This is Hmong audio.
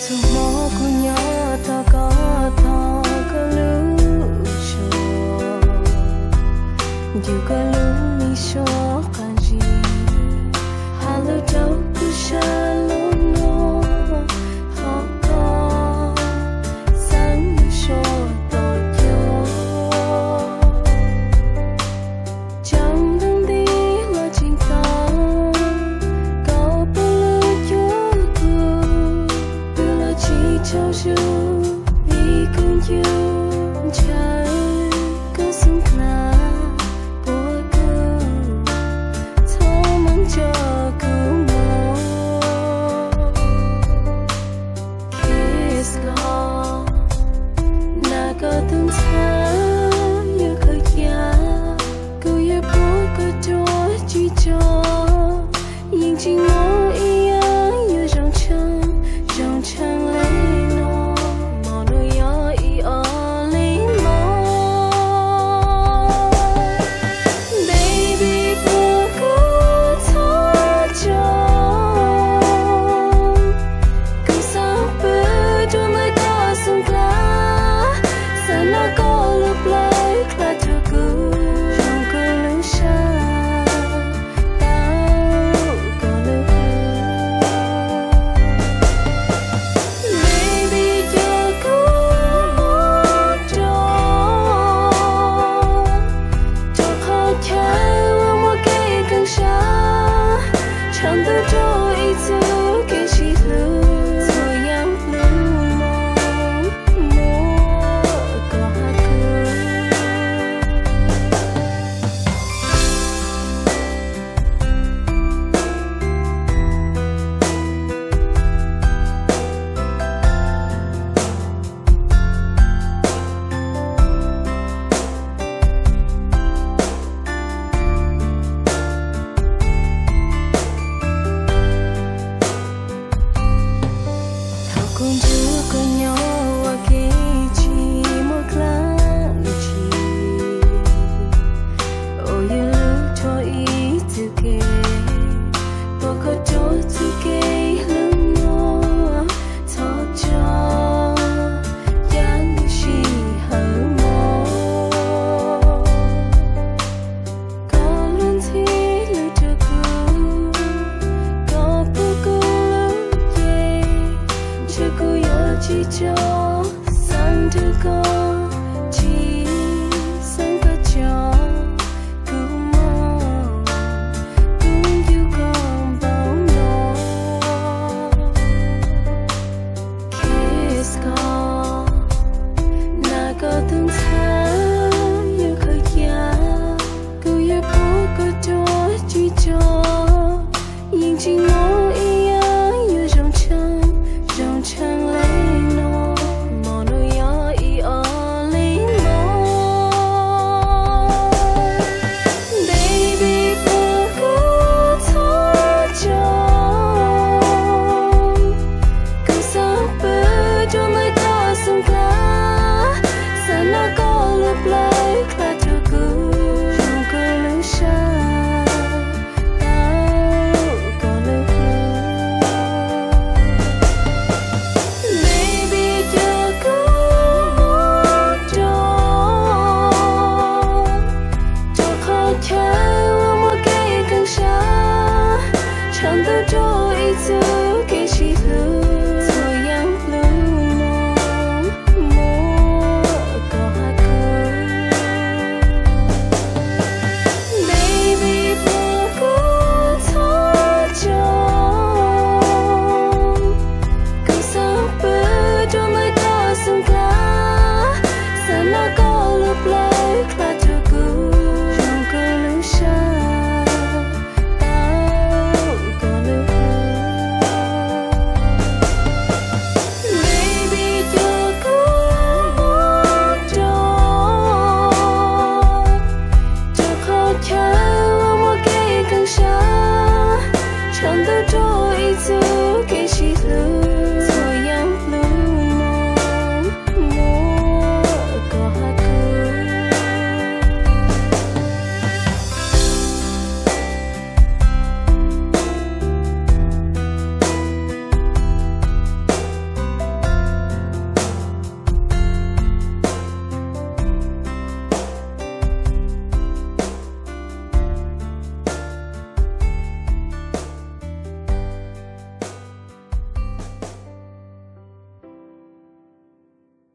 Txhua hmo kuv nyob tos koj thoob koj lub zos, ncu koj lub me suab qab zib, has lus rau kuv sab lub nuav, thov koj xeeb lub suab tos cov. Tsaus ntuj nti los tseem tau, koj pub lub cuab kuv, kuv los tsis tsaug zug, vim kuv nco ntshaw koj xub nqa puab kuv, txhob moog tso kuv moog. Kiss koj, nam koj tug ntxhab, yuav khaws ca, kuv yuav pub koj ruam tsis tso, yeej tsis moog ib yaam yuav zoo tshaaj, zoo tshaaj le nuav, hmo nuav yog ib ob le moos. Baby, puab kuv txhob tso, kuv xaav pw rua ntawm koj xub nqa, xaav nov koj lub plawv dlha rua kuv, zoo koj lub sab tau koj lub hlub. Baby, coj kuv mus rua, rua qhov chaw uas muaj kev koom sab, tshaaj ntuj rua ib txuj kev sib hlub, txhua yaam lub moov muaj koj hab kuv. Thaum kuv nrug koj nyob ua ke tsis muaj dlaab tsi, ua yus lub rua ib txuj kev, tuam koj rua txuj kev hlub nuav, txhob tso ca lub sij hawm mob. Koj lub ntxhib lug rua kuv, koj pub kuv lub cev, ntshe kuv yuav tsis tso, xaav nrug koj tsis xaav koj tso kuv moog, kuv nco koj npaum no. Kiss koj, nam koj tug ntxhab, yuav khaws ca, kuv yuav pub koj ruam tsis tso, yeej tsis moog ib yaam yuav zoo tshaaj, zoo tshaaj le nuav, hmo nuav yog ib ob le moos. Baby, puab kuv txhob tso, kuv xaav pw rua ntawm koj xub nqa, xaav nov koj lub plawv dlha rua kuv, zoo koj lub sab tau koj lub hlub. Baby, coj kuv mus rua, rua qhov chaw uas muaj kev koom sab, tshaaj ntuj rua ib txuj kev sib hlub, txhua yaam lub moov muaj koj hab kuv. Baby, puab kuv txhob tso, kuv xaav pw rua ntawm koj xub nqa, xaav nov koj lub plawv dlha rua kuv, zoo koj lub sab tau koj lub hlub. Baby, coj kuv mus rua, rua qhov chaw uas muaj kev koom sab, tshaaj ntuj rua ib txuj kev sib hlub,